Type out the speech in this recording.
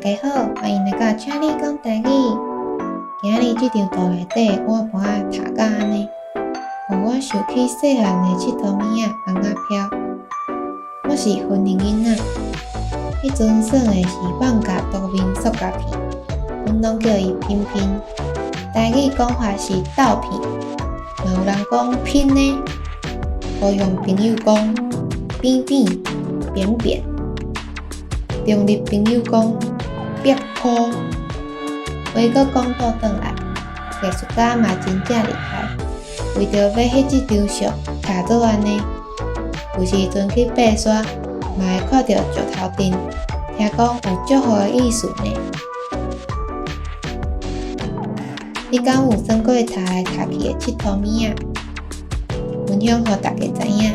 家好，歡迎來到請你講台語。今仔日這張圖內底碗盤仔塌甲按呢，予我想起細漢的𨑨迌物仔尪仔飄。我是雲林囡仔，彼陣耍的是艋舺都面塑膠片，阮攏叫伊拼拼。台語講法是豆片，嘛有人講拼的。高雄朋友講扁扁扁扁，中壢朋友講煏箍。話閣講倒轉來，藝術家嘛真正厲害，為著欲彼這張相卡做按呢，有時陣去爬山，嘛會看著石頭陣，聽講有祝福的意思呢。你敢有耍過塌來塌去的𨑨迌物仔？分享予大家知影。